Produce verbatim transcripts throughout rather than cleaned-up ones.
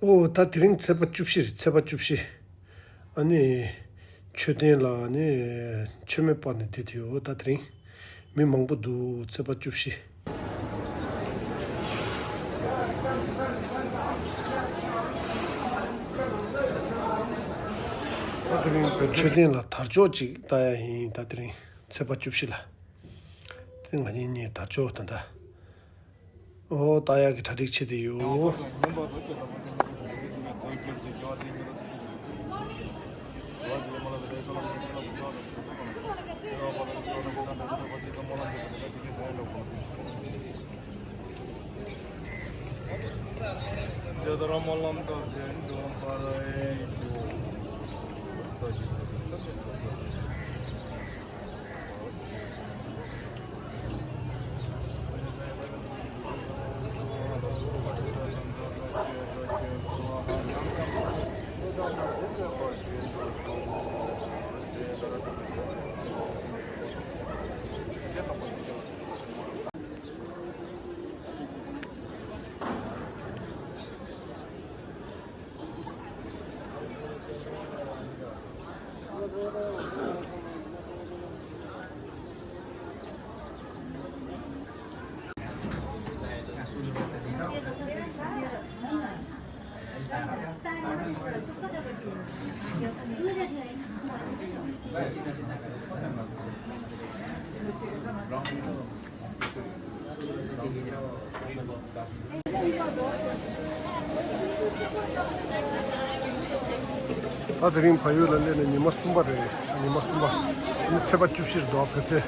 ཨོ་ད་དེ་རིང་ཚེས་པ་བཅུ་བཞི་རེད། ཚེས་པ་བཅུ་བཞི། ཨ་ནི་མཆོད་རྟེན་ལ་ནི་མཆོད་མེ་སྤར་ནས་བསྡད་དེ་ཡོད། ད་དེ་རིང་མི་མང་པོ་འདུག་ཚེས་པ་བཅུ་བཞི། ད་དེ་རིང་མཆོད་རྟེན་ལ་དར་ལྕོག་ཅིག་ལྟ་ཡ་ཡིན། ད་དེ་རིང་ཚེས་པ་བཅུ་བཞི་ལ། དེ་ང་གཉིས་གཉིས་དར་ལྕོག་ད་ལྟ། ཨོ་ལྟ་ཡག་གི་གྲ་སྒྲིག་བྱེད་དེ་ཡོད། ད་དེ་རིང་བལ་ཡུལ་ལ་སླེབས་ནས་ཉི་མ་གསུམ་པ་རེད། ཉི་མ་གསུམ་པ། ཨ་ནི་ཚེས་པ་བཅུ་བཞི་རེད་འདུག་བོད་ཚེས།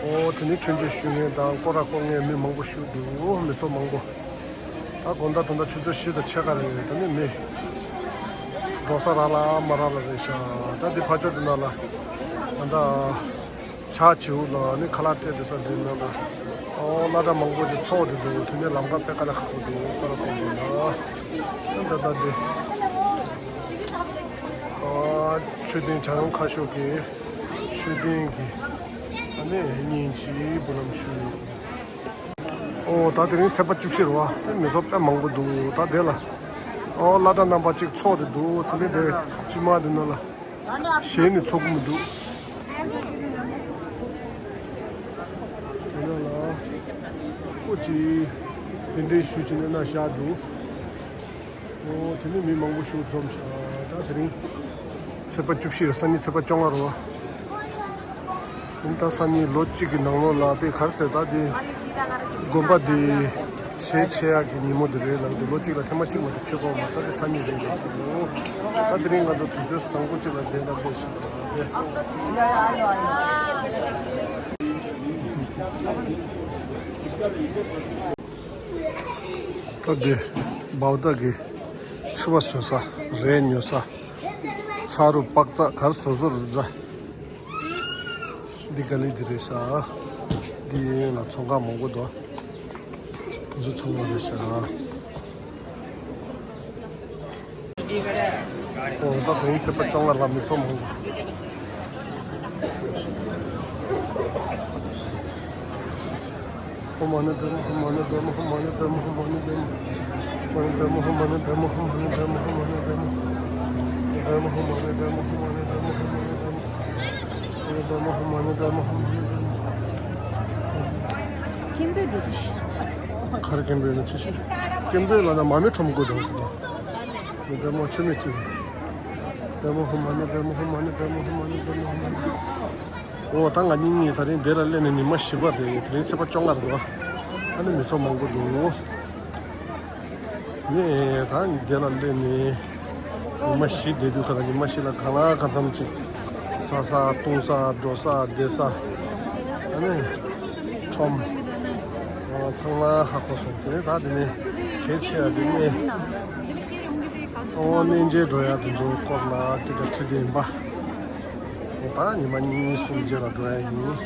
ཨོ་དེ་ནི་མཆོད་མཇལ་ཞུ་མཁན་དང་སྐོར་ར་སྐོར་མཁན་མི་མང་པོ་ཞིག་འདུག་མི་ཚོགས་མང་པོ། ད་དགོང་དག་ད་ལྟ་ཆུ་ཚོད་བཞི་དང་ཕྱེད་ཀ་རེད། ད་ནི་མི་འགྲོ་ས་རག་ལ་མ་རག་ལ་རེད་ཤག་ད་འདི་ཕར་ཕྱོགས་འདི་ནང་ལ་ད་ལྟ་ཕྱག་བྱེའུ་ལ་ནི་ཁ་ལག་སྤྲད་དེ་ས་འདི་ནང་ལ་ཨོ་སློབ་གྲྭ་མང་པོ་ཞིག་ཚོགས་ཏེ་འདུག་དེ་ནས་ལམ་ཁ་དཔེ་དཀའ་ལས་ཁག་པོ་འདུག་ཁོ་ར་ཁོ་འདུག་ལ་ད་ལྟ་འདི་ཨོ་མཆོད་རྟེན་བྱ་རུང་ཁ་ཤོར་གྱི་མཆོད་རྟེན་གྱི་ཨ་ནི་བརྙན་གྱི་འབུལ་ལམ་ཞུས་ཡོད། ཨོ་ད་དེ་རིང་ཚེས་པ་བཅུ་བཞི་རེད་བ། དེ་མི་ཚོགས་དཔེ་མང་པོ་འདུག་ད་དེ་ལ་ཨོ་སློབ་གྲྭ་རྣམ་པ་གཅིག་ཚོགས་ཏེ་འདུག་དེ་ནས་དེ་སྤྱི་དམངས་དེ་ནང་ལ་གཞས་ནི་ཚོགས་ཀྱི་མི་འདུག་དེ་ནང་ལ་སྐུ་མཁྱེན་གདན་འདྲེན་ཞུ་བྱས་ནས་ན་བཞག་འདུག་ཨོ་དེ་ནས་མི་མང་པོ་ཞིག་འཛོམས་ཤག་ད་དེ་རིང་ཚེས་པ་བཅུ་བཞི་རེད། སང་ཉིན་ཚེས་པ་བཅོ་ལྔ་རེད་བ། ཨིན་ད་སང་ཉིན་ལོ་གཅིག་གི་ནང་ལོགས་ལ་དེ་ག་རེ་ཟེར་ད་དེ་དགོན་པ་དེ་གཞས་ཆེ་ཡག་གི་ཉིན་མོ་དེ་རེད་ལབ་དུས་ལོ་གཅིག་ལ་ཐེངས་མ་གཅིག་མ་གཏོགས་ཆོད་ཀྱི་ཡོད་མ་རེད། ད་དེ་སང་ཉིན་རེད་ལབ་སོང་། ད་དེ་རིང་ང་ཚོ་དུས་ཚོད་བཟང་པོ་གཅིག་ལ་བསྡད་ན་འདོད་བཞིན་པ་རེད། ད་དེ་བའུ་ཏ་གི་ཕྱུ་པ་བཟོ་ས། རས་ཉོ་ས། ཚ་རུ་པག་ཙག་གར་བཟོ་བཟོ་རུ་ཟ། འདི་ག་ལེ་འདི་རེད་ཤག་འདི་ཡན་ལ་ཚོང་ཁང་མང་པོ་འདུག་འདི་ཚོ་ཚང་མ་རེད་ཤག་ཨོ་ད་དེ་རིང་ཚེས་པ་བཅོ་ལྔ་ལ་མི་ཚོགས་མང་པོ། སྐད་འབོད་འགྲོ་གི་ཤི། ག་རེ་སྐད་འབོད་ན་ཆི་ཤི། སྐད་འབོད་ལ་ན་མ་མི་ཁྲོམ་དགོས་འགྲོ་གི་འདུག་མི་པད་མོ་ཆུ་མིག་ཅིག་པད་མོ་ཧུ་མ་ནི་པད་མོ་ཧུ་མ་ནི་པད་མོ་ཧུ་མ་ནི་པད་མོ་ཧུ་མ་ནི། ཨོ་ད་ང་གཉིས་གཉིས་ད་རིང་འདི་ལ་སླེབས་ནས་ཉི་མ་བཞི་པ་རེད། དེ་རིང་ཚེས་པ་བཅོ་ལྔ་རེད་བ། ཨ་ནི་མི་ཚོགས་མང་པོ་འདུག་ངས་ད་འདི་ལ་སླེབས་ནས་ཉི་མ་བཞི་བསྡད་དུས་ཁ་ལ་ཉི་མ་བཞི་ལ་གང་ལ་གང་འཚམ་ཅིག་ཟ་ས་བཏུང་ས་འགྲོ་ས་བསྡད་ས་ཨ་ནི་ཁྲོམ་ཨ་ཚང་མ་ཧ་གོ་སོང་། དེ་ནས་ད་དེ་ནས་གལ་ཆེ་བ་དེ་ནས་ཨོ་གནས་མཇལ་འགྲོ་ཡ་དེ་ཚོ་སྐོར་ལ་དེ་ག་ཁྲི་བདེན་པ་ད་ཉི་མ་གཉིས་གསུམ་རྗེས་ལ་འགྲོ་ཡ་ཡིན།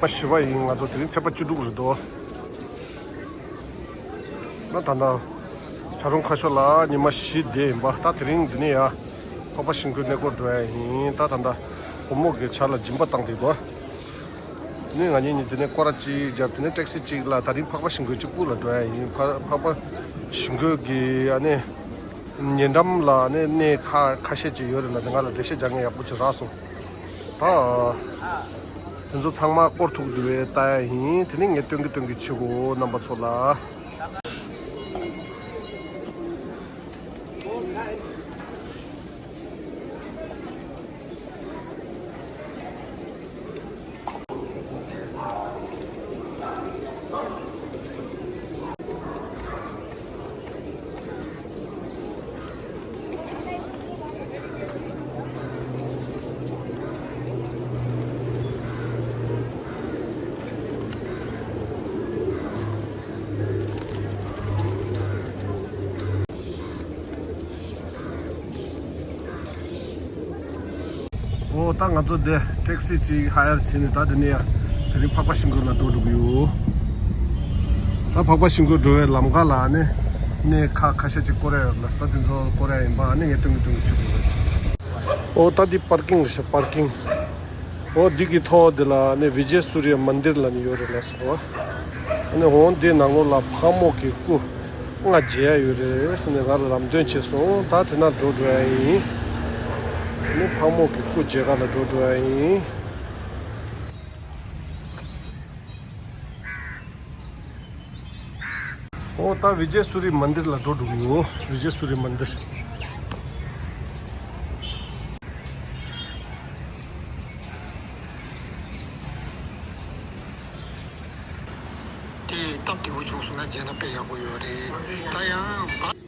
པ་བཞི་པ་ཡིན། ང་ཚོ་དེ་རིང་ཚེས་པ་བཅུ་དྲུག་རེད་དོ། ན་ད་ལྟ་བྱ་རུང་ཁ་ཤོར་ལ་ཉི་མ་བཞི་བསྡད་ཡིན་པ། ད་དེ་རིང་འདི་ནས་ཡ་འཕགས་པ་ཞིང་ཁོའི་གནས་སྐོར་འགྲོ་ཡ་ཡིན། ད་ད་ལྟ་བུ་མོ་གི་ཇ་ལ་སྦྱིན་པ་བཏང་བསྡད་དོ། དེ་ནས་ང་གཉིས་གཉིས་དེ་ནས་སྐོར་ར་གཅིག་བརྒྱབ། དེ་ནས་ཊེག་སི་གཅིག་ལ་ད་རིང་འཕགས་པ་ཞིང་ཁོའི་གཅིག་པུ་ལ་འགྲོ་ཡ་ཡིན། འཕགས་འཕགས་པ་ཞིང་ཁོའི་གི་ཨ་ནི་ཉེ་འགྲམ་ལ་ཨ་ནི་གནས་ཁ་ཁ་ཤས་ཅིག་ཡོད་རེད་ལབ་ནས་ང་ལ་འགྲེལ་བཤད་རྒྱག་མཁན་ཡག་པོ་ཅིག་རག་སོང་། ད་དེ་ཚོ་ཚང་མ་སྐོར་ཐུབ་འདུག་པས་ལྟ་ཡ་ཡིན། དེ་ནས་ངས་སྟོན་གི་སྟོན་གི་བྱེད་དགོས་རྣམ་པ་ཚོ་ལ། འོ་ད་ང་ཚོ་འདི་ཊེག་སི་ཅིག་ཧ་ཡར་བྱས་ནས་ད་འདི་ནས་ཡ་དེ་རིང་འཕགས་པ་ཤིང་ཀུན་ལ་འགྲོ་འགྲོ་གི་ཡོད། ད་འཕགས་པ་ཤིང་ཀུན་འགྲོ་བའི་ལམ་ཁ་ལ་ནི་གནས་ཁ་ཁ་ཤས་ཅིག་སྐོར་ཡ་ཡོད་ལ། ད་དེ་ཚོ་སྐོར་ཡ་ཡིན་པ་ནི་ངས་སྟོན་གི་སྟོན་གི་བྱེད་དགོས་རེད། འོ་ད་འདི་པར་ཀིང་རེད་ཤག་པར་ཀིང་། འོ་འདི་གི་ཐོག་འདི་ལ་ནི་བི་ཇེ་སུ་རི་ཡ་མན་དིར་ལ་ནི་ཡོད་རེད་ལ་ཟེར་བ། ཨ་ནི་འོང་འདི་ནང་ལོགས་ལ་ཕག་མོ་གི་སྐུ་ལྔ་མཇལ་ཡ་ཡོད་རེད་ཟེར་ནས་ང་ལ་ལམ་སྟོན་བྱས་སོང་། ད་དེ་ན་འགྲོ་འགྲོ་ཡ་ཡིན། ཨ་ནི་ཕག་མོ་གི་སྐུ་མཇལ་ག་ལ་འགྲོ་འགྲོ་ཡ་ཡིན། འོ་ད་བི་ཇེ་སུ་རི་མན་དིར་ལ་འགྲོ་འགྲོ་གི་ཡོད། བི་ཇེ་སུ་རི་མན་དིར། དེ་སྟབས་བདེ་པོ་བྱུང་སོང་ན་མཇལ་ན་དཔེ་ཡག་པོ་ཡོད་རེད། ད་ཡང་བ།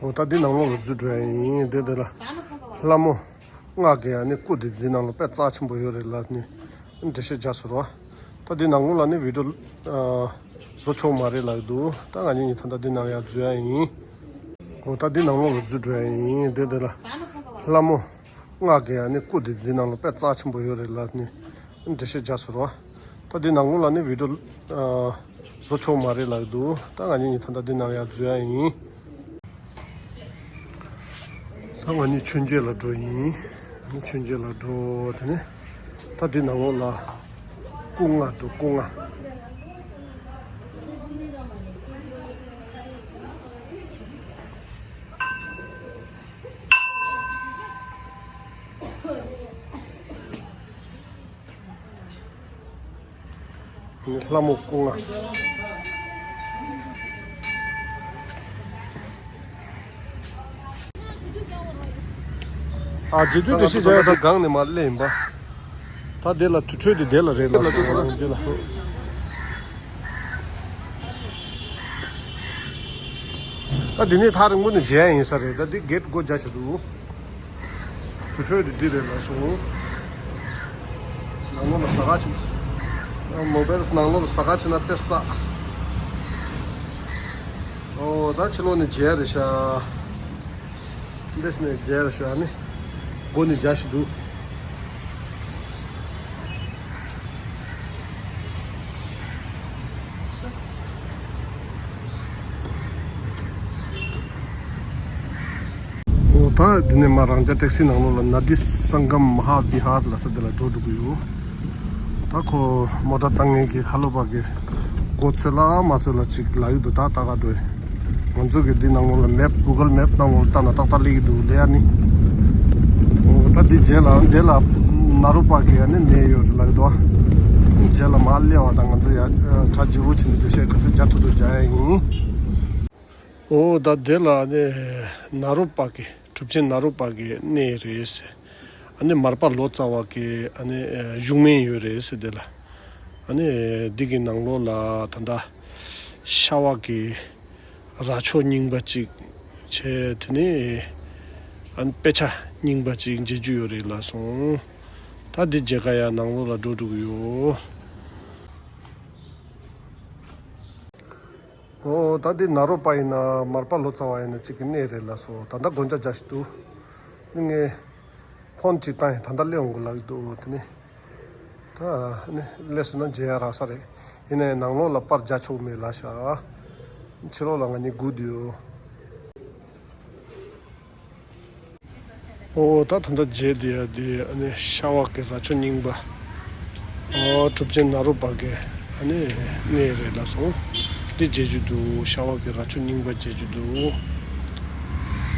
འོ་ད་འདི་ནང་ལོགས་ལ་འཛུལ་འགྲོ་ཡ་ཡིན། དེ་དེ་ལ་ལྷ་མོ་ལྔ་གི་ཨ་ནི་སྐུ་དེ་འདི་ནང་ལ་དཔེ་རྩ་ཆེན་པོ་ཡོད་རེད་ལབ་ནི་འགྲེལ་བཤད་རྒྱག་སོང་རོ། ད་འདི་ནང་ལོགས་ལ་ནི་བི་ཌིའོ་ཨ་བཟོ་ཆོག་མ་རེད་ལབ་འདུག་ད་ང་གཉིས་གཉིས་ད་ལྟ་འདི་ནང་ཡར་འཛུལ་ཡ་ཡིན། འོ་ད་འདི་ནང་ལོགས་ལ་འཛུལ་འགྲོ་ཡ་ཡིན། དེ་དེ་ལ་ལྷ་མོ་ལྔ་གི་ཨ་ནི་སྐུ་དེ་འདི་ནང་ལ་དཔེ་རྩ་ཆེན་པོ་ཡོད་རེད་ལབ་ནི་འགྲེལ་བཤད་རྒྱག་སོང་རོ། ད་འདི་ནང་ལོགས་ལ་ནི་བི་ཌིའོ་ཨ་བཟོ་ཆོག་མ་རེད་ལབ་འདུག་ད་ང་གཉིས་གཉིས་ད་ལྟ་འདི་ནང་ཡར་འཛུལ་ཡ་ཡིན། ད་ང་གཉིས་མཆོད་མཇལ་ལ་འགྲོ་ཡིན། མཆོད་མཇལ་ལ་འགྲོ། དེ་ནས་ད་འདི་ནང་ལོགས་ལ་སྐུ་ལྔ་འདུག་སྐུ་ལྔ། ལྷ་མོ་སྐུ་ལྔ། ཨ་རྗེ་བདུད་བདེ་གཤེགས་མཇལ་ཡ་ད་སྒང་ནས་མར་སླེབས་ཡིན་པ། ད་དེ་ལ་དུར་ཁྲོད་དེ་དེ་ལ་རེད་ལ་སོང་བ་དེ་ལ། ད་འདི་ནས་ཐག་རིང་པོ་ནས་མཇལ་ཡ་ཡིན་ས་རེད། ད་འདི་གེ་ཊི་སྒོ་རྒྱག་བཞག་འདུག་དུར་ཁྲོད་དེ་འདི་རེད་ལགས་སོ། ནང་ལོགས་ལ་ཟ་ཁང་ཅིག་མོ་བེལ་ནང་ལོགས་ལ་ཟ་ཁང་ཅིག་ན་དཔེ་ཟ། ཨོ་ད་ཕྱི་ལོགས་ནས་མཇལ་རེད་ཤག་འདི་ནས་མཇལ་རེད་ཤག་ཨ་ནི་སྒོ་ནས་རྒྱག་བཞག་འདུག་འོ་ད་འདི་ནས་མར་རང་འཇགས་ཊེག་སི་ནང་ལོགས་ལ་ནཱ་དི་སང་གམ་མ་ཧཱ་བི་ཧར་ལ་ས་དེ་ལ་འགྲོ་འགྲོ་གི་ཡོད། ད་ཁོ་མོ་ཊ་བཏང་མཁན་གྱི་ཁ་ལོ་པ་གི་སྒོ་ཚོད་ལ་མ་ཚོད་ལ་ཅིག་ལབ་ཀྱི་འདུག་ད་ལྟ་ག་འགྲོ་ཡིན། ང་ཚོ་གི་འདི་ནང་ལོགས་ལ་མེབ་གུ་གལ་མེབ་ནང་ལོགས་ལ་ལྟ་ན་ཏག་ཏག་སླེབས་ཀྱི་འདུག་ལས་ཨ་ནི། འོ་ད་འདི་རྗེས་ལ་འདི་ལ་ནཱ་རོ་པ་གི་ཨ་ནི་གནས་ཡོད་རེད་ལབ་ཀྱི་འདུག་རྗེས་ལ་མར་སླེབས་པ་དང་ང་ཚོ་ཡ་གྲ་ལྗིད་པོ་བྱས་ནས་འགྲེལ་བཤད་ག་ཚོད་རྒྱག་ཐུབ་ཐུབ་རྒྱག་ཡ་ཡིན། འོ་ད་འདི་ལ་ཨ་ནི་ནཱ་རོ་པ་གི་གྲུབ་ཆེན་ནཱ་རོ་པ་གི་གནས་རེད་ཟེར། ཨ་ནི་མར་པ་ལོ་ཙཱ་བ་གི་ཨ་ནི་བཞུགས་གནས་ཡོད་རེད་ཟེར་དེ་ལ། ཨ་ནི་འདི་གི་ནང་ལོགས་ལ་ད་ལྟ་ཤ་བ་གི་རྭ་ཅོ་རྙིང་པ་ཅིག་བྱས། དེ་ནས་ཨ་ནི་དཔེ་ཆ་རྙིང་པ་ཅིག་མཇལ་རྒྱུ་ཡོད་རེད་ལབ་སོང་། ད་འདི་མཇལ་ཁ་ཡ་ནང་ལོགས་ལ་འགྲོ་འགྲོ་གི་ཡོད། ཨོ་ད་འདི་ནཱ་རོ་པ་ཡིན་ན་མར་པ་ལོ་ཙཱ་བ་ཡིན་ན་གཅིག་གི་གནས་རེད་ལབ་སོང་། ད་ལྟ་སྒོ་ལྕགས་རྒྱག་བཞག་འདུག་ངས་ཕོན་ཅིག་བཏང་ཡིན། ད་ལྟ་སླེབས་འོང་གི་ལབ་ཀྱི་འདུག་དེ་ནི་ད་ནི་སླེབས་སོང་ན་མཇལ་ཡ་རག་ས་རེད། ཡིན་ནའི་ནང་ལོགས་ལ་པར་རྒྱག་ཆོག་མེད་ལབ་ཤག་ཕྱི་ལོགས་ལ་ང་གཉིས་སྒུག་བསྡད་ཡོད། ཨོ་ད་ད་ལྟ་མཇལ་བསྡད་ཡ་དེ་ཨ་ནི་ཤ་བ་གི་རྭ་ཅོ་རྙིང་པ། ཨོ་གྲུབ་ཆེན་ནཱ་རོ་པ་གི་ཨ་ནི་གནས་རེད་ལབ་སོང་། འདི་མཇལ་རྒྱུ་འདུག་ཤ་བ་གི་རྭ་ཅོ་རྙིང་པ་མཇལ་རྒྱུ་འདུག་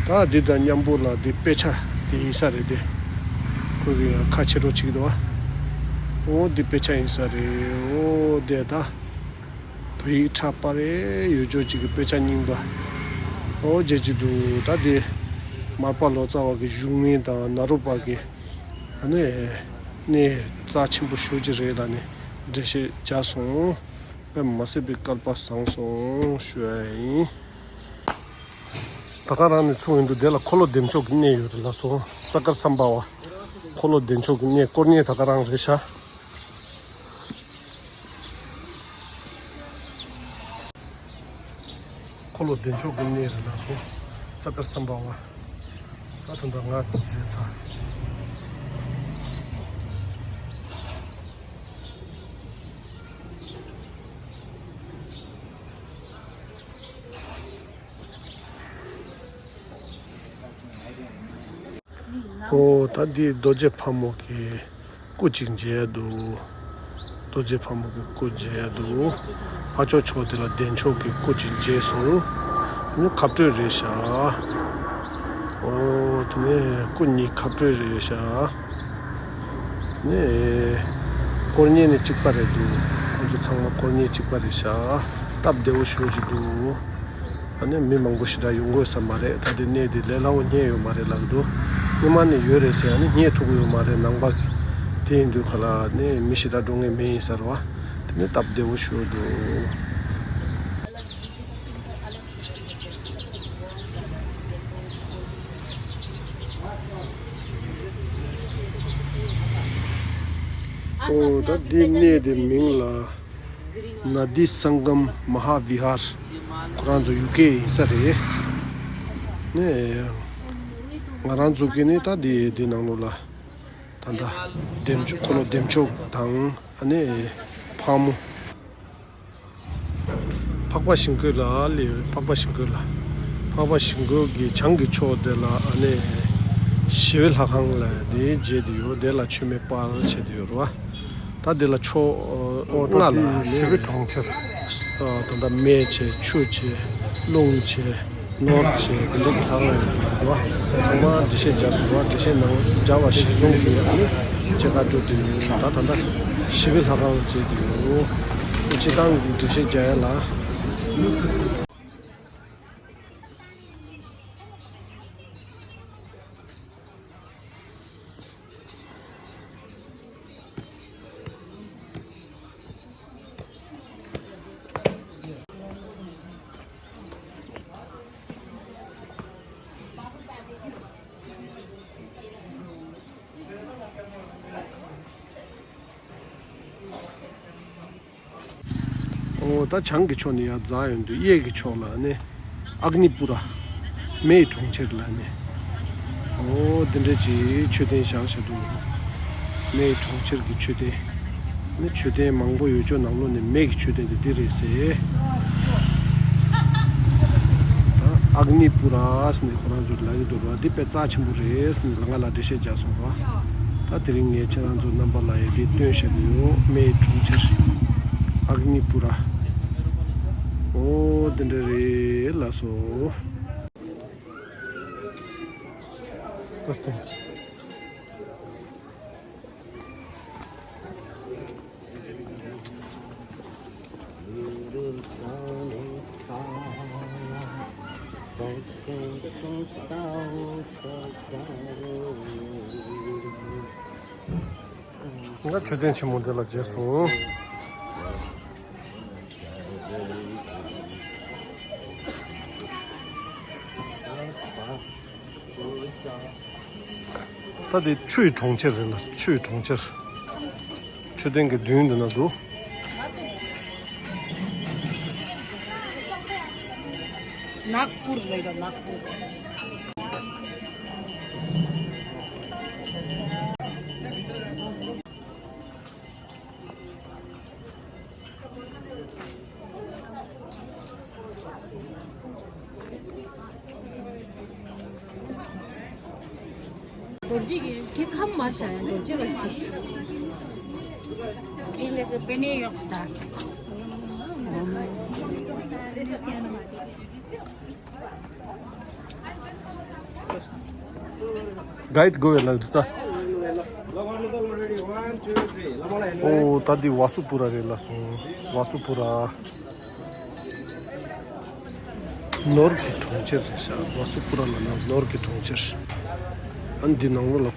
ད་འདི་དང་མཉམ་པོ་ལ་འདི་དཔེ་ཆ་དེ་ཡིན་ས་རེད་དེ། ཁོ་གི་ཁ་ཕྱེ་རོགས་བྱེད་ཀྱི་འདུག་ཨ། ཨོ་འདི་དཔེ་ཆ་ཡིན་ས་རེད། ཨོ་དེ་ད། བོད་ཡིག་ཁྲ་པ་རེ་ཡོད་ཅོག་ཅིག་གི་དཔེ་ཆ་རྙིང་པ། ཨོ་མཇལ་རྒྱུ་འདུག་ད་དེ་མར་པ་ལོ་ཙཱ་བ་གི་བཞུགས་གནས་དང་ནཱ་རོ་པ་གི་ཨ་ནི་གནས་རྩ་ཆེན་པོ་ཞེ་ཅིག་རེད་ལབ་ནས་འགྲེལ་བཤད་བརྒྱབ་སོང་། དཔེ་མ་སྲིད་པའི་སྐལ་པ་བཟང་སོང་ཞུ་ཡ་ཡིན། ད་ག་རང་ནས་ཚུར་ཡོང་དུས་དེ་ལ་འཁོར་ལོ་བདེ་མཆོག་གི་གནས་ཡོད་རེད་ལབ་སོང་། ཙ་ཀར་སམ་བྷ་ཝ། འཁོར་ལོ་བདེ་མཆོག་གི་གནས་སྐོར་གནས་ད་ག་རང་རེད་ཤག་འཁོར་ལོ་བདེ་མཆོག་གི་གནས་རེད་ལབ་སོང་། ཙ་ཀར་སམ་བྷ་ཝ། ད་ད་ལྟ་ང་བྱས་ཚར། ཨོ་ད་འདི་རྡོ་རྗེ་ཕག་མོ་གི་སྐུ་གཅིག་མཇལ་འདུག་རྡོ་རྗེ་ཕག་མོ་གི་སྐུ་མཇལ་འདུག་ཕར་ཕྱོགས་ཕྱོགས་དེ་ལ་བདེ་མཆོག་གི་སྐུ་གཅིག་མཇལ་སོང་། ཨ་ནི་ཁབ་སྤྲོད་རེད་ཤག་ཨོ་དེ་ནས་སྐུ་གཉིས་ཁབ་སྤྲོད་རེད་ཤག་དེ་ནས་སྐོར་གཉེར་ནི་གཅིག་པ་རེད་འདུག་ཁོང་ཚོ་ཚང་མ་སྐོར་གཉེར་གཅིག་པ་རེད་ཤག་སྟབས་བདེ་བོ་ཞེ་ཅིག་འདུག་ཨ་ནི་མི་མང་པོ་ཞེ་དྲག་ཡོང་གི་ཡོད་ས་མ་རེད། ད་དེ་གནས་དེ་ལས་སླ་བོ་རྙེད་ཡོད་མ་རེད་ལབ་ཀྱི་འདུག་སྔོན་མ་ནས་ཡོད་རེད་ཟེར་ཡང་ནི་རྙེད་ཐུབ་ཀྱི་ཡོད་མ་རེད། ནང་པ་གི་དེ་ཡིན་དུས་ག་ལ་ནི་མི་ཞེ་དྲག་འགྲོ་མཁན་མེད་ཡིན་ས་རེད་བ། དེ་ནི་སྟབས་བདེ་བོ་ཞེ་འདུག་ཨོ་ད་འདི་གནས་དེ་མིང་ལ་ནཱ་དི་སང་གམ་མ་ཧཱ་བི་ཧར། ཁོ་རང་ཚོ་ཡུ་ཀེ་ཡིན་ས་རེད། ནས་ང་རང་ཚོ་གི་ནི་ད་འདི་འདི་ནང་ལོགས་ལ་ད་ལྟ་བདེ་མཆོག་འཁོར་ལོ་བདེ་མཆོག་དང་ཨ་ནི་ཕག་མོ། འཕགས་པ་ཞིང་བཀོད་ལ་སླེབས་ཡོད། འཕགས་པ་ཞིང་བཀོད་ལ། འཕགས་པ་ཞིང་བཀོད་ཀྱི་བྱང་གི་ཕྱོགས་དེ་ལ་ཨ་ནི་ཞི་བའི་ལྷ་ཁང་ལ་དེའི་རྗེས་དེ་ཡོད། དེ་ལ་མཆོད་མེ་སྤར་བྱས་ཏེ་ཡོད་རེད་བ། ད་དེ་ལ་ཕྱོགས་ཨོ་ལྔ་ལ་ཨ་ནི་ཞི་བའི་གྲོང་ཁྱེར། ཨ་ད་ལྟ་མེ་བྱས་ཆུ་བྱས་རླུང་བྱས། ནོར་བྱས་དེ་འདྲ་གི་ལྷ་ཁང་ཡོད་པ་ཚང་མ་འགྲེལ་བཤད་བརྒྱབ་སོང་བ། འགྲེལ་བཤད་ནང་བརྒྱབ་པ་གཞིར་བཟུང་གིས་ཨ་ནི་སྐྱེ་རྒ་སྤྲོ་དེ་ཡོད། ད་ད་ལྟ་ཞི་བའི་ལྷ་ཁང་བྱས་དེ་ཡོད། སྤྱི་བཏང་གི་འགྲེལ་བཤད་བརྒྱབ་ཡ་ལ། ཨོ་ད་བྱང་གི་ཕྱོགས་ནས་ཡར་འཛེགས་ཡོང་དུས་གཡས་ཀྱི་ཕྱོགས་ལ་ནི་ཨག་ནི་པུ་ར། མེའི་གྲོང་ཁྱེར་ལ་ནི། ཨོ་འདི་འདྲ་ཅིག་མཆོད་རྟེན་བཞེངས་བཞག་འདུག་མེའི་གྲོང་ཁྱེར་གྱི་མཆོད་རྟེན། ནི་མཆོད་རྟེན་མང་པོ་ཡོད་ཅོག་ནང་ལོགས་ནས་མེ་གི་མཆོད་རྟེན་དེ་འདི་རེད་ཟེར། ད་ཨག་ནི་པུ་ར་ཟེར་ནས་ཁོ་རང་ཚོར་ལབ་ཀྱི་འདུག་ར། འདི་དཔེ་རྩ་ཆེན་པོ་རེད་ཟེར་ནས་ང་ལ་འགྲེལ་བཤད་རྒྱག་སོང་ར། ད་དེ་རིང་ངས་ཁྱེད་རང་ཚོ་རྣམ་པ་ལ་ཡ་འདི་སྟོན་བཞག་གི་ཡོད། མེའི་གྲོང་ཁྱེར་ཨག་ནི་པུ་ར། ཨོ་འདི་འདྲ་རེད་ལགས་སོ། ང་མཆོད་རྟེན་ཆེན་མོ་འདི་ལ་མཇལ་སོང་། ད་དེ་ཆུའི་གྲོང་ཁྱེར་རེད་ལ། ཆུའི་གྲོང་ཁྱེར། མཆོད་རྟེན་གྱི་མདུན་དུ་ན་འདུག་ནག་པུར་རེད་ལ། ནག་པུར། རྡོ་རྗེ་གི་ཁྱེད་ཁམས་མར་བཞག་ཡ། རྡོ་རྗེ་བ་ཅི་ཞིག་ཨིན་ལེ་གི་པེ་ནེ་ཡོག་སྟ། གའིཌ་དགོས་པའི་ལག་འདུག་ད། ཨོ་ད་འདི་ཝ་སུ་པུ་ར་རེད་ལགས་སོ། ཝ་སུ་པུ་ར། ནོར་གྱི་གྲོང་ཁྱེར་རེད་ཤག་ཝ་སུ་པུ་ར་ལ་ན་ནོར་གྱི་གྲོང་ཁྱེར། ཨ་ནི་འདི་ནང་ལོགས་ལ་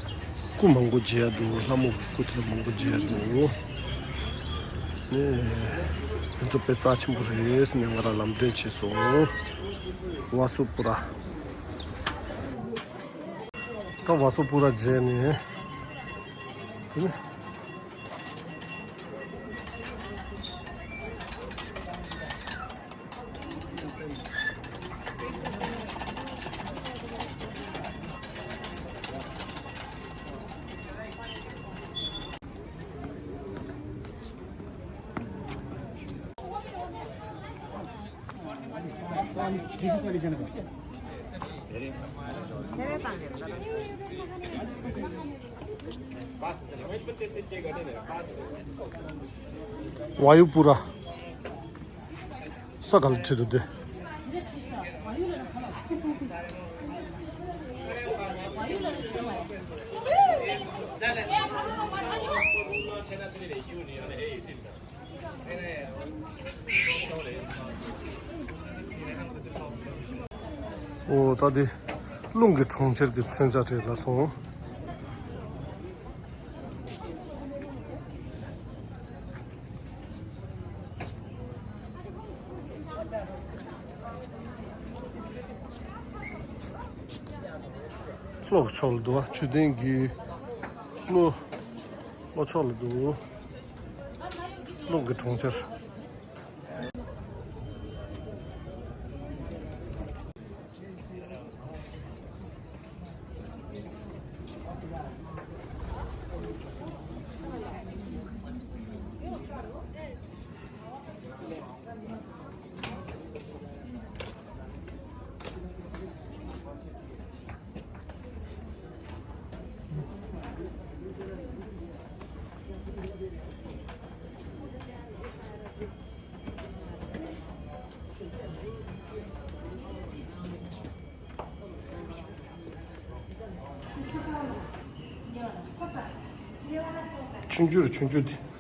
སྐུ་མང་པོ་མཇལ་ཡ་འདུག་ལྷ་མོ་གི་སྐུ་དེ་ལ་མང་པོ་མཇལ་ཡ་འདུག་ནས་ང་ཚོ་དཔེ་རྩ་ཆེན་པོ་རེད་ཟེར་ནས་ང་རང་ལམ་སྟོན་བྱས་སོང་། ཝ་སུ་པུ་ར། ད་ཝ་སུ་པུ་ར་མཇལ་ནས་དེ་ནས། ཝ་ཡུ་པུ་ར། ས་ག་ལ་ཁྲིད་དུ་སྡོད། ཨོ་ད་འདི་རླུང་གི་གྲོང་ཁྱེར་གྱི་མཚོན་ཆ་རེད་ལགས་སོ། ལྷོ་ཕྱོགས་ལ་འདུག་བ། མཆོད་རྟེན་གྱི་ལྷོ་ལྷོ་ཕྱོགས་ལ་འདུག་རླུང་གི་གྲོང་ཁྱེར། ཆུང་ཆུང་ཆུང་ཆུང་དེ།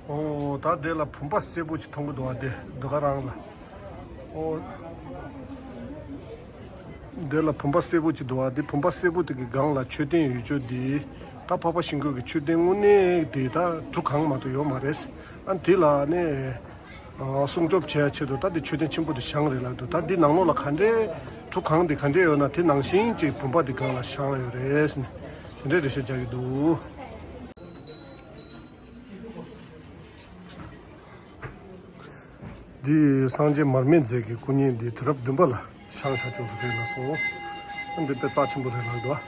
ཨོ། ད་དེ་ལ་བུམ་པ་སེར་པོ་ཅིག་མཐོང་གི་འདུག་བ། དེ་འདི་ག་རང་ལ། ཨོ། དེ་ལ་བུམ་པ་སེར་པོ་ཅིག་འདུག་བ། དེ་བུམ་པ་སེར་པོ་དེ་གི་སྒང་ལ་མཆོད་རྟེན་ཡོད་ཅོག་དེ། ད་འཕགས་པ་ཤིང་ཀུན་གྱི་མཆོད་རྟེན་དངོས་གནས་དེ་ད་གྲུ་གང་མ་གཏོགས་ཡོད་མ་རེད། ཨ་དེ་ལ་ནི་སྲུང་སྐྱོབ་བྱེད་ཡ་ཆེད་དུ་ད་དེ་མཆོད་རྟེན་ཆེན་པོ་དེ་བཞེངས་རེད་ལབ་འདུག། ད་དེ་ནང་ལོགས་ལ་ག་འདྲའི་གྲུ་གང་དེ་ག་འདྲའི་ཡོད་ན་དེ་ནང་བཞིན་ཅིག་བུམ་པ་དེ་སྒང་ལ་བཞེངས་ཡོད་རེད་ཟེར་ནས་དེ་འདྲའི་རེ་བཤད་རྒྱག་གི་འདུག། འདི་སངས་རྒྱས་མར་མེ་མཛད་ཀྱི་སྐུ་བརྙན་འདི་དུས་རབས་བདུན་པ་ལ་བཞེངས་བཞག་ཆོག་གི་རེད་ལ་སོང་། འདི་དཔེ་རྩ་ཆེན་པོ་རེད་ལ་འདུག།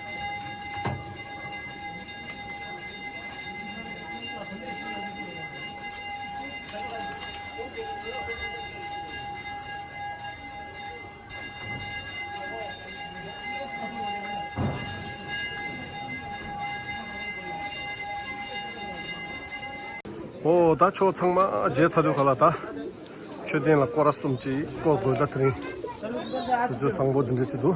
ཨོ། ད་ཆོ་ཚང་མ་མཇལ་ཚར་དུས་ག་ལ་ད། མཆོད་རྟེན་ལ་སྐོར་ར་གསུམ་ཅིག་སྐོར་དགོས། ད་དེ་རིང་དུས་ཚོད་བཟང་པོ་འདི་འདྲ་ཅིག་འདུག།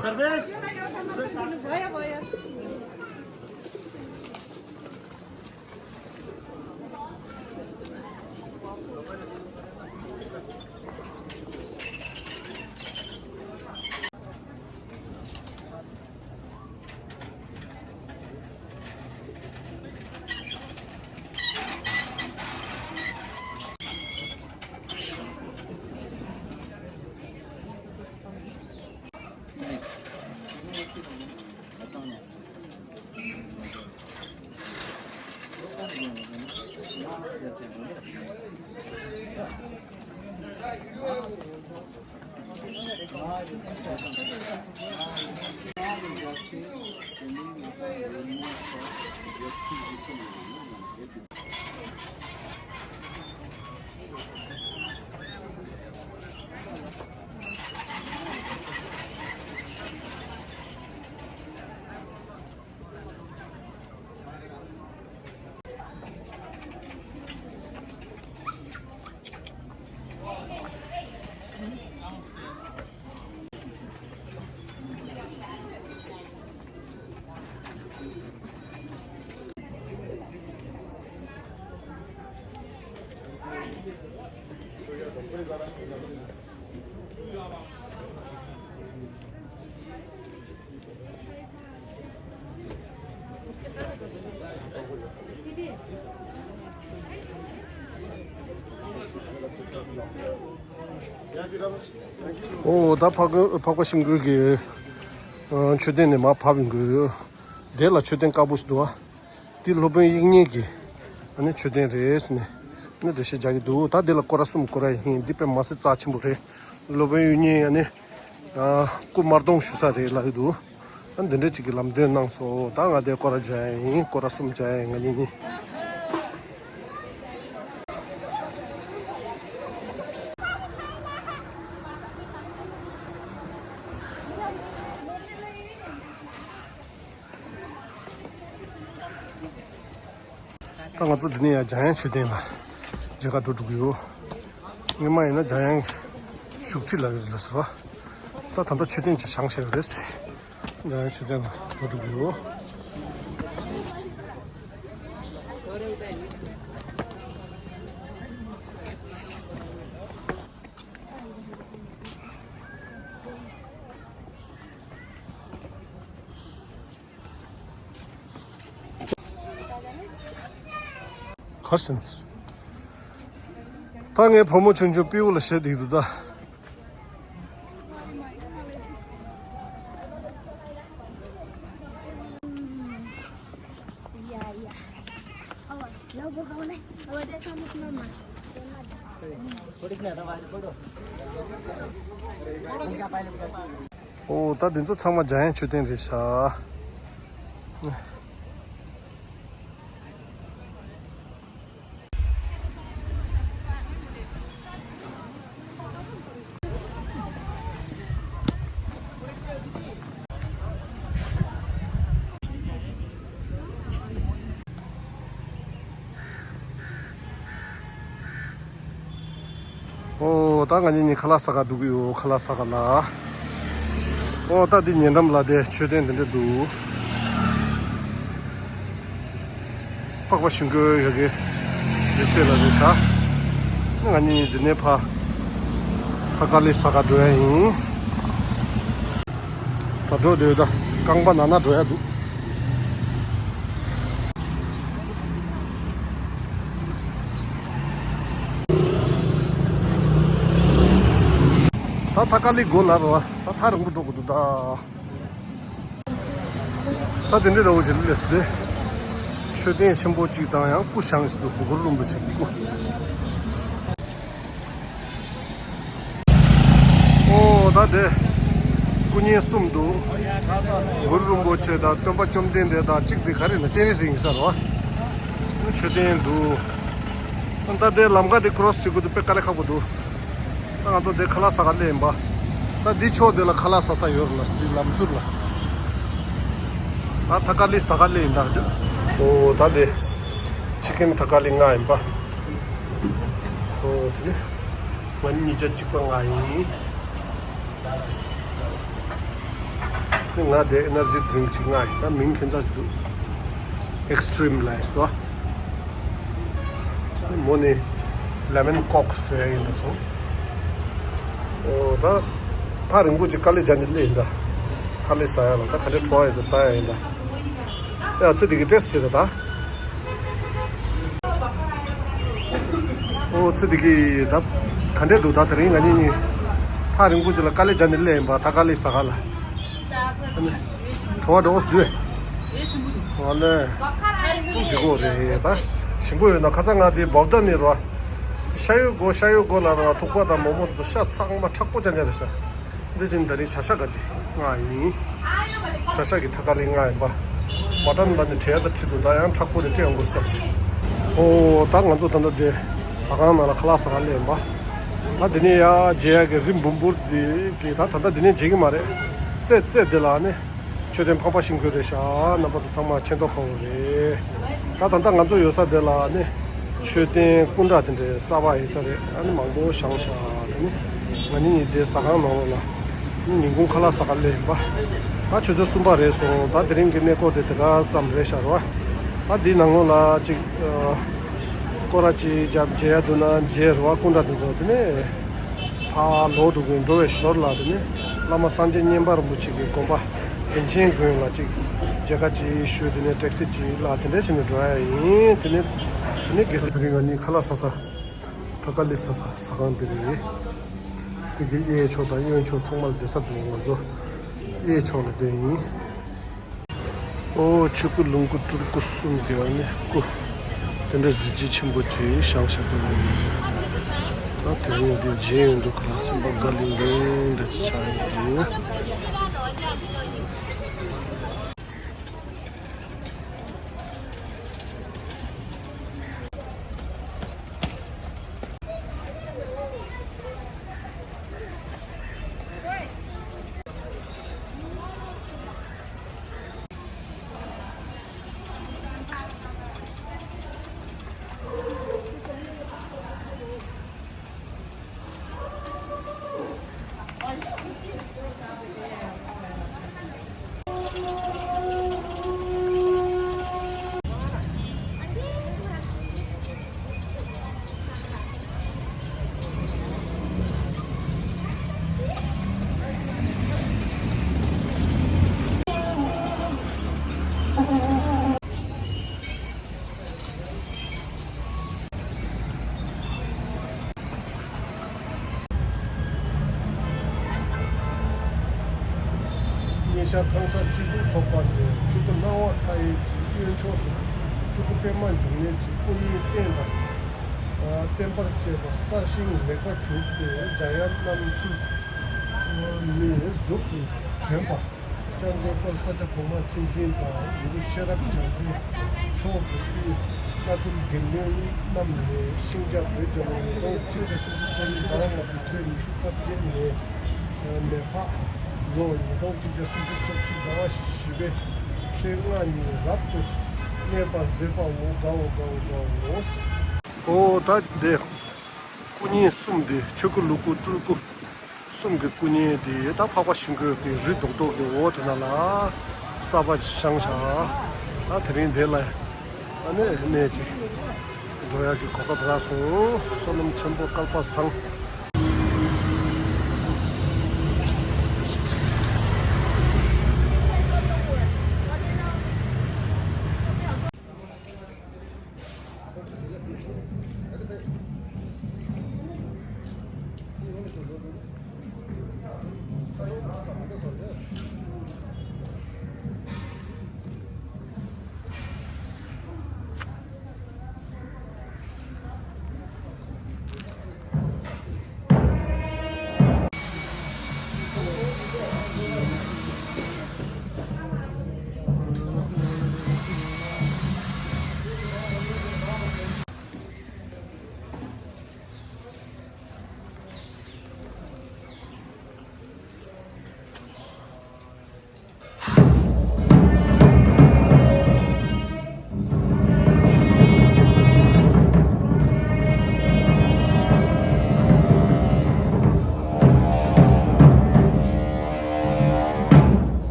ཨོ། ད་འཕགས་འཕགས་པ་ཤིང་ཀུན་གྱི་ཨ་མཆོད་རྟེན་ནས་མར་བབས་ཡོང་གི་ཡོད། དེ་ལ་མཆོད་རྟེན་དཀར་པོ་ཞིག་འདུག་བ། འདི་སློབ་དཔོན་དབྱིག་གཉེན་གྱི་ཨ་ནི་མཆོད་རྟེན་རེད་ཟེར་ནས་ཨ་ནི་འགྲེལ་བཤད་རྒྱག་གི་འདུག། ད་འདི་ལ་སྐོར་ར་གསུམ་བསྐོར་ར་ཡིན། འདི་དཔེ་མ་སྲིད་རྩ་ཆེན་པོ་རེད། སློབ་དཔོན་དབྱིག་གཉེན་ཨ་ནི་ཨ་སྐུ་དམར་གདུང་ཞུ་ས་རེད་ལབ་ཀྱི་འདུག། ཨ་འདི་འདྲ་ཅིག་གི་ལམ་སྟོན་གནང་སོང་། ད་ང་དེ་སྐོར་ར་རྒྱག་ཡ་ཡིན། སྐོར་ར་གསུམ་རྒྱག་ཡ་ཡིན། ང་གཉིས་གཉིས། ད་ང་ཚོ་འདི་ནས་ཡང་འཇམ་དབྱངས་མཆོད་རྟེན་ལ་མཇལ་ཁ་འགྲོ་འགྲོ་གི་ཡོད། སྔོན་མ་ཡིན་ན་འཇམ་དབྱངས་བཞུགས་ཁྲི་ལབ་ཡོད་རེད་ཟེར་བ། ད་ད་ལྟ་མཆོད་རྟེན་ཅིག་བཞེངས་བཞག་ཡོད་རེད། འཇམ་དབྱངས་མཆོད་རྟེན་ལ་འགྲོ་འགྲོ་གི་ཡོད། གར་སོང་། ད་ངའི་བུ་མོ་ཆུང་ཆུང་པིའུ་ལ་བཤད་བསྡད་འདུག་ད། ཨོ། ད་འདི་ཚོ་ཚང་མ་འཇམ་དབྱངས་མཆོད་རྟེན་རེད་ཤག། ད་ང་གཉིས་གཉིས་ཁ་ལག་ཟ་ག་འགྲོ་གི་ཡོད། ཁ་ལག་ཟ་ག་ལ། ཨོ་ད་འདི་ཉེ་འགྲམ་ལ་དེ་མཆོད་རྟེན་དེ་འདྲ་འདུག་འཕགས་པ་ཤིང་ཀུན་ཡོད་ཀྱི་རི་རྩེ་ལ་རེད་ཤག་ང་གཉིས་འདི་ནས་ཕར་ཐ་ཀ་ལི་ཟ་ག་འགྲོ་ཡ་ཡིན། ད་འགྲོ་འདོད་ད་རྐང་པ་ན་ན་འགྲོ་ཡ་འདུག་ད་ཐ་ཀ་ལི་དགོན་ལ་རོ། ད་ཐག་རིང་པོ་འགྲོ་དགོས་འདུག་ད། ད་དེ་འདྲའི་ར་བོ་ཞིག་ལས་སུ་དེ། མཆོད་རྟེན་ཆེན་པོ་གཅིག་དང་ཡང་སྐུ་བཞེངས་སུ་འདུག་གུ་རུ་རིན་པོ་ཆེ་གི་སྐུ། ཨོ་ད་དེ། སྐུ་བརྙན་གསུམ་འདུག་གུ་རུ་རིན་པོ་ཆེ་དང་སྟོན་པ་བཅོམ་ལྡན་འདས་དང་གཅིག་དེ་ག་རེ་ན་སྤྱན་རས་གཟིགས་ཡིན་ས་རེད་བ། མཆོད་རྟེན་འདུག་ད་དེ་ལམ་ཁ་དེ་ཀྲོ་སི་བྱེད་དགོས་འདུག་དཔེ་དཀའ་ལས་ཁག་པོ་འདུག་ད་ང་ཚོ་དེ་ཁ་ལག་ཟ་ག་སླེབས་ཡིན་པ། ད་འདི་ཕྱོགས་དེ་ལ་ཁ་ལག་ཟ་ས་ཡོད་རེད་ལ་འདི་ལམ་ཟུར་ལ། ད་ཐ་ཀ་ལི་ཟ་ག་སླེབས་ཡིན་ད་ཅོ། ཨོ་ད་དེ། ཆི་ཀེན་ཐ་ཀ་ལི་ལྔ་ཡིན་པ། ཨོ་དེ་ནི། ང་གཉིས་ཆ་གཅིག་པ་ལྔ་ཡིན། ང་དེ་ཨེ་ནར་ཇི་ཌི་རིང་ཅིག་ལྔ་ཡིན་ད་མིང་ཁྱད་མཚར་ཅིག་འདུག་ཨེག་སི་ཊི་རིམ་ལ་ཡིན་ཟེར། མོ་ནི་ལེ་མོན་ཀོག་བཟོ་ཡ་ཡིན་པ་སོང་། ཨོ་ད་ཐག་རིང་པོ་ཅིག་དཀའ་ལས་རྒྱག་ནས་སླེབས་ཡིན་ད། ཐག་ལས་ཟ་ཡ་ལ་ད་ག་འདྲ་བྲོ་བ་ཡོད་ད་ལྟ་ཡ་ཡིན་ད། ཡ་ཚེ་འདི་གི་ཏེས་བྱེད་ད་ད། ཨོ་ཚེ་འདི་གི་ད་ག་འདྲས་འདུག་ད་དེ་རིང་ང་གཉིས་གཉིས་ཐག་རིང་པོ་ཅིག་ལ་དཀའ་ལས་རྒྱག་ནས་སླེབས་ཡིན་པ་ད་དཀའ་ལས་ཟ་ག་ལ། བྲོ་བ་འགྲོ་འོས་འདུག་ཨ་ལས། འགྲིག་གོ་རེད་ད། ཞིམ་པོ་ཡོད་ན་ཁ་ཚ་ང་དེ་བོབ་ད་ནི་རོ། ཤ་ཡོད་གོ་ཤ་ཡོད་གོ་ལ་རོ་ཐུག་པ་དང་མོག་མོག་ཚོ་ཤ་ཚང་མ་མཁྲེགས་པོ་ཅན་ཅན་རེད་ཤག་འདི་ཅིན་ད་རིང་བྱ་ཤ་ག་ཅི་ང་ཡིན། བྱ་ཤ་གི་ཐ་ཀ་ལི་ང་ཡིན་པ། མ་ཏན་ད་ནི་བྲེལ་ད་ཁྲིད་དུ་ད་ཡང་མཁྲེགས་པོ་རེད་སྤྲད་འོང་དགོས་བསམ་སོང་། ཨོ་ད་ང་ཚོ་ད་ལྟ་དེ་ཟ་ཁང་ནང་ལ་ཁ་ལག་ཟ་ག་སླེབས་ཡིན་པ། ད་དེ་ནས་ཡ་མཇལ་ཡ་གི་རི་འབུམ་འབུར་དེ་གི་ད་ད་ལྟ་དེ་ནས་མཇལ་གི་མ་རེད། རྩེ་རྩེ་དེ་ལ་ནི། མཆོད་རྟེན་འཕགས་པ་ཤིང་ཀུན་རེད་ཤག་རྣམ་པ་ཚོ་ཚང་མ་མཁྱེན་མདོག་ཁ་པོ་རེད། ད་ད་ལྟ་ང་ཚོ་ཡོད་ས་དེ་ལ་ནི་མཆོད་རྟེན་སྐུ་འདྲ་དེ་འདྲའི་གསར་པ་ཡིན་ས་རེད། ཨ་ནི་མང་པོ་བཞེངས་ཤག་དེ་ནི་ང་གཉིས་གཉིས་དེ་ཟ་ཁང་ནང་ལོགས་ལ་ནི་ཉིན་གུང་ཁ་ལག་ཟ་ག་སླེབས་ཡིན་པ། ད་ཆུ་ཚོད་གསུམ་པ་རེད་སོང་། ད་དེ་རིང་གི་གནས་སྐོར་དེ་དེ་ག་ཙམ་རེད་ཤག་རོ། ད་འདིའི་ནང་ལོགས་ལ་ཅིག་སྐོར་ར་ཅིག་རྒྱབ་མཇལ་ཡ་འདུག་ན་མཇལ་རོ། སྐུ་འདྲ་དེ་ཚོ་དེ་ནི། ཕར་ལོག་འགྲོ་དགོས། འགྲོ་བའི་ཞོར་ལ་དེ་ནི་བླ་མ་སངས་རྒྱས་མཉན་པ་རིན་པོ་ཆེ་གི་དགོན་པ་དན་ཆེན་དགོན་ལ་ཅིག་མཇལ་ཁ་ཅིག་ཞུས། དེ་ནས་ཊེག་སི་ཅིག་བརླགས། དེ་འདྲ་བྱས་ནས་འགྲོ་ཡ་ཡིན། དེ་ནི་དེ་ནི་དགེ་རྩ། དེ་རིང་ང་གཉིས་ཁ་ལག་ཟ་ས་ཐ་ཀ་ལི་ཟ་ས་ཟ་ཁང་དེ་རེད། དེ་གི་གཡས་ཕྱོགས་དང་གཡོན་ཕྱོགས་ཚང་མ་ལ་བསྡད་ས་འདུག་ང་ཚོ་གཡས་ཕྱོགས་ལ་བསྡད་ཡིན། ཨོ་ཆོས་སྐུ་ལོངས་སྐུ་སྤྲུལ་སྐུ་གསུམ་གྱི་ཨ་ནི་སྐུ་དེ་འདྲ་གཟི་བརྗིད་ཆེན་པོ་ཅིག་བཞེངས་བཞག་པ་རེད། ད་དེ་རིང་འདི་མཇལ་ཡོང་དུས་ཁ་ལག་སེམས་པ་དགའ་ལིང་ལིང་འདྲ་ཅིག་ཆགས་ཡོང་གི་འདུག་ཉེ་ཞ་ཐང་སར་སྤྱི་གཏོགས་ཚོགས་པ་ནས་ཆུ་ཚོད་སྣང་བ་མཐའ་ཡས་ཀྱི་གཡོན་ཕྱོགས་སུ་སྤྲུལ་སྐུ་པདྨ་འབྱུང་གནས་ཀྱི་སྐུ་བརྙན་རྟེན་དང་བརྟེན་པར་བཅས་པ་གསར་བཞེངས་ལེགས་པར་གྲུབ་སྟེ་འཇམ་དབྱངས་རྣམ་འཕྲུལ་ནས་གཟུགས་སུ་བྱོན་པ། སྐྱབས་མགོན་དཀོན་ས་སྐྱ་གོང་མ་ཁྲི་འཛིན་དང་ཡུམ་བུ་ཤེས་རབ་བྱང་རྩེ་མཆོག་གི་སྐུའི་བླ་སྤྲུལ་དགེ་འདུན་རྣམས་ནས་ཤིང་བྱ་བོད་རྒྱལ་ལོ་ཉིས་སྟོང་གཅིག་བརྒྱ་སུམ་ཅུ་སོ་གཉིས་ཟླ་བ་ལྔ་པའི་ཚེས་ཉི་ཤུ་རྩ་བརྒྱད་ནས་མེ་ཕག་ལོ་ཉིས་སྟོང་གཅིག་བརྒྱ་སུམ་ཅུ་སོ་བཞི་ཟླ་བ་བཞི་པའི་ཚེས་ལྔ་ཉིན་རབ་ཏུ་གནས་པར་མཛད་པའོ། དགའ་བོ་དགའ་བོ་དགའ་བོ། ཨོ་ད་དེ། སྐུ་བརྙན་གསུམ་དེ་ཆོས་སྐུ་ལུ་གུ་སྤྲུལ་སྐུ་གསུམ་གྱི་སྐུ་བརྙན་དེ་ད་འཕགས་པ་ཤིང་ཀུན་གྱི་རི་རྡོག་རྡོག་གི་འོག་དེ་ན་ལ་གསར་པ་བཞེངས་ཤག་ད་དེ་རིང་དེ་ལ་ཨ་ནི་གནས་ཅིག་འགྲོ་ཡག་གི་གོ་སྐབས་རག་སོང་། བསོད་ནམས་ཆེན་པོ་སྐལ་པ་བཟང་།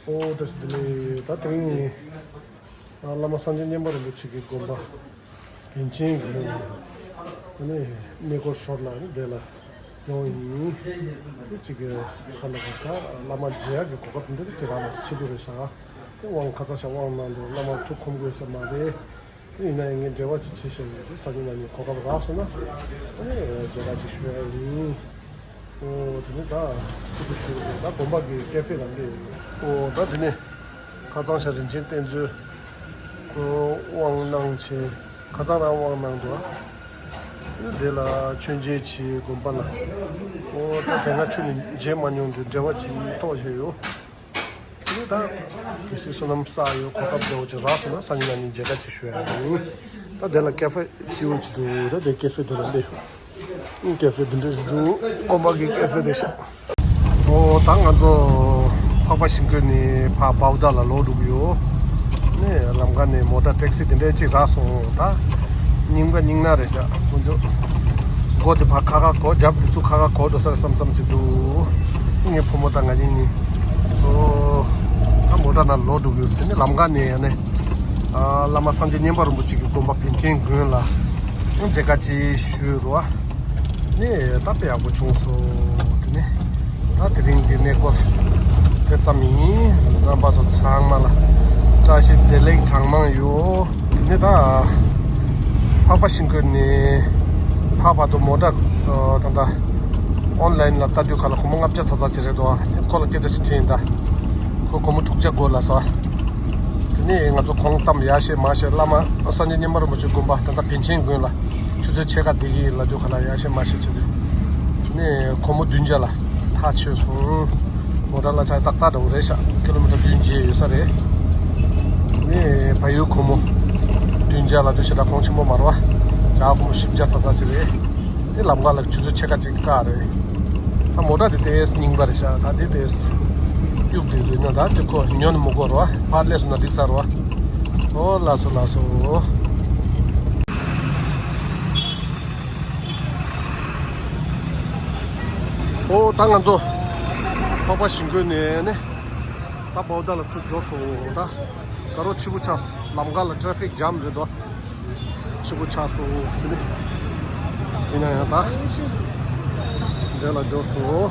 ཨོ་བཀྲ་ཤིས་བདེ་ལེགས། ད་དེ་རིང་བླ་མ་སངས་རྒྱས་མཉན་པ་རིན་པོ་ཆེ་གི་དགོན་པ་པཎ་ཆེན་དགོན་ནས་གནས་སྐོར་ཞོར་ལ་ནི་དེ་ལ་ཡོང་ཡིན། དེ་གཅིག་གི་ཁ་ལ་ཁ་ད་བླ་མ་མཇལ་ཡག་གི་གོ་སྐབས་འདི་གཅིག་རག་ལ་ཆེད་དུ་རེད་ཤག་དེ་དབང་ཁ་ཚ་ཞག་དབང་གནང་དུས་བླ་མ་ཐུགས་ཁོམ་དགོས་ས་མ་རེད། དེ་ཡིན་ན་ཡང་ངས་འབྲེལ་བ་ཅིག་བྱེད་བཞིན་ཡོད་དུས་སང་ཉིན་གནངས་ཉིན་གོ་སྐབས་རག་སོང་ན་ཨ་ནི་མཇལ་ཁ་ཅིག་ཞུ་ཡ་ཡིན། ཨོ་དེ་ནས་ད་ཐུགས་ཁུར་ཞུ་རེད། ད་དགོན་པ་གི་ཀེ་ཧྥེ་ལ་སླེབས་ཡོད། ཨོ་ད་དེ་ནས་ཁ་ཚང་ཤ་རིན་ཆེན་བསྟན་འཛིན་ཨོ་དབང་གནང་བྱས་ཁ་ཚང་རང་དབང་གནང་འདུག་དེ་ལ་མཆོད་མཇལ་བྱས་དགོན་པ་ལ། ཨོ་ད་དེ་སྔ་ཆུ་ནས་མཇལ་མ་མྱོང་དུས་འབྲེལ་བ་ཅིག་ཐོགས་བྱས་ཡོད། དེ་ནས་ད་གལ་སྲིད་བསོད་ནམས་བསགས་ཡོད་གོ་སྐབས་འདྲ་བོ་ཅིག་རག་སོང་ན་སང་ཉིན་གནངས་ཉིན་མཇལ་ཁ་ཅིག་ཞུ་ཡ་ཡིན། ད་དེ་ལ་ཀེ་ཧྥེ་སྐྱིད་པོ་ཅིག་འདུག་ད་དེ་ཀེ་ཧྥེ་དེ་ལ་སླེབས་ཡོད། ཀེ་ཧྥེ་འདི་འདྲ་ཞིག་འདུག་དགོན་པ་གི་ཀེ་ཧྥེ་རེད་ཤག་ཨོ་ད་ང་ཚོ་འཕགས་པ་ཤིང་ཀུན་ནས་ཕར་བའུ་ཏ་ལ་ལོག་འགྲོ་གི་ཡོད། ནས་ལམ་ཁ་ནས་མོ་ཊ་ཊེག་སི་དེ་འདྲ་ཅིག་རག་སོང་། ད་རྙིང་པ་རྙིང་ན་རེད་ཤག་ཁོ་ཚོ་སྒོ་དེ་ཕར་ཁ་ཁ་གོ་རྒྱབ་དེ་ཚུར་ཁ་ཁ་གོ་འགྲོ་ས་རེད་བསམ་བསམ་ཅིག་འདུག་ངའི་བུ་མོ་དང་ང་གཉིས་གཉིས་ཨོ་ད་མོ་ཊ་ནང་ལོག་འགྲོ་གི་ཡོད། དེ་ནས་ལམ་ཁ་ནས་ཡང་ནས་ཨ་བླ་མ་སངས་རྒྱས་མཉན་པ་རིན་པོ་ཆེ་གི་དགོན་པ་པཎ་ཆེན་དགོན་ལ་མཇལ་ཁ་ཅིག་ཞུས་རོགས། ནས་ད་དཔེ་ཡག་པོ་བྱུང་སོང་། དེ་ནས་ད་དེ་རིང་གི་གནས་སྐོར་དེ་ཙམ་ཡིན། རྣམ་པ་ཚོ་ཚང་མ་ལ་བཀྲ་ཤིས་བདེ་ལེགས་གྲངས་མང་ཡོད། དེ་ནས་ད་འཕགས་པ་ཤིང་ཀུན་ནས་ཕར་བར་དུ་མོ་ཊ་ད་ལྟ་ཨོན་ལན་ལ་ལྟ་དུས་ག་ལ་སྒོར་མོ་ལྔ་བརྒྱ་ཙམ་ཙམ་ཅིག་རེད་འདུག་དེ་ཁོ་ལ་སྐད་ཆ་ཞིག་དྲིས་ཡིན་ད། ཁོ་སྒོར་མོ་དྲུག་བརྒྱ་དགོས་ལབ་སོང་། དེ་ནས་ང་ཚོ་གོང་གཏམ་ཡར་བཤད་མར་བཤད་བླ་མ་སངས་རྒྱས་མཉན་པ་རིན་པོ་ཆེ་དགོན་པ་ད་ལྟ་པཎ་ཆེན་དགོན་ལ་ཆུ་ཚོད་ཕྱེད་ཀ་བསྡད་ཀྱི་ཡིན་ལབ་དུས་ག་ལ་ཡར་བཤད་མར་བཤད་བྱས་དུས་དེ་ནས་སྒོར་མོ་བདུན་བརྒྱ་ལ་ཐག་ཆོད་སོང་། མོ་ཊ་གླ་ཆ་ཏག་ཏག་འདྲ་བོ་རེད་ཤག་ཀི་ལོ་མི་ཊར་བདུན་བརྒྱད་ཡོད་ས་རེད། དེ་ནས་བལ་ཡུལ་སྒོར་མོ་བདུན་བརྒྱ་ལབ་དུས་ཞེ་དྲག་གོང་ཆེན་པོ་མ་རེད་བ། རྒྱ་གར་སྒོར་མོ་བཞི་བརྒྱ་ཙམ་ཙམ་ཞིག་རེད། དེ་ལམ་ཁ་ལ་ཆུ་ཚོད་ཕྱེད་ཀ་ཅིག་བཀག་རེད། ད་མོ་ཊ་དེ་ཏོག་ཙམ་རྙིང་པ་རེད་ཤག་ད་དེ་ཏོག་ཙམ་གཡུག་བསྡད་འདུག་ན་ད་དེ་ཁོ་ཉོ་ནས་མི་དགོས་རེད་བ། ཕར་སླེབས་སོང་ན་འགྲིག་ས་རེད་བ། ཨོ་ལགས་སོ་ལགས་སོ། ཨོ་ད་ང་ཚོ་འཕགས་པ་ཤིང་ཀུན་ནས་ནི་ད་བའུ་ཏ་ལ་ཚུར་འབྱོར་སོང་། ད་དགའ་རོགས་ཕྱི་པོ་ཆགས་སོང་། ལམ་ཁ་ལ་ཊེ་ཕིག་ཇམ་རེད་དོ། ཕྱི་པོ་ཆགས་སོང་། དེ་ནི་ཡིན་ན་ཡང་ད་འདི་ལ་འབྱོར་སོང་།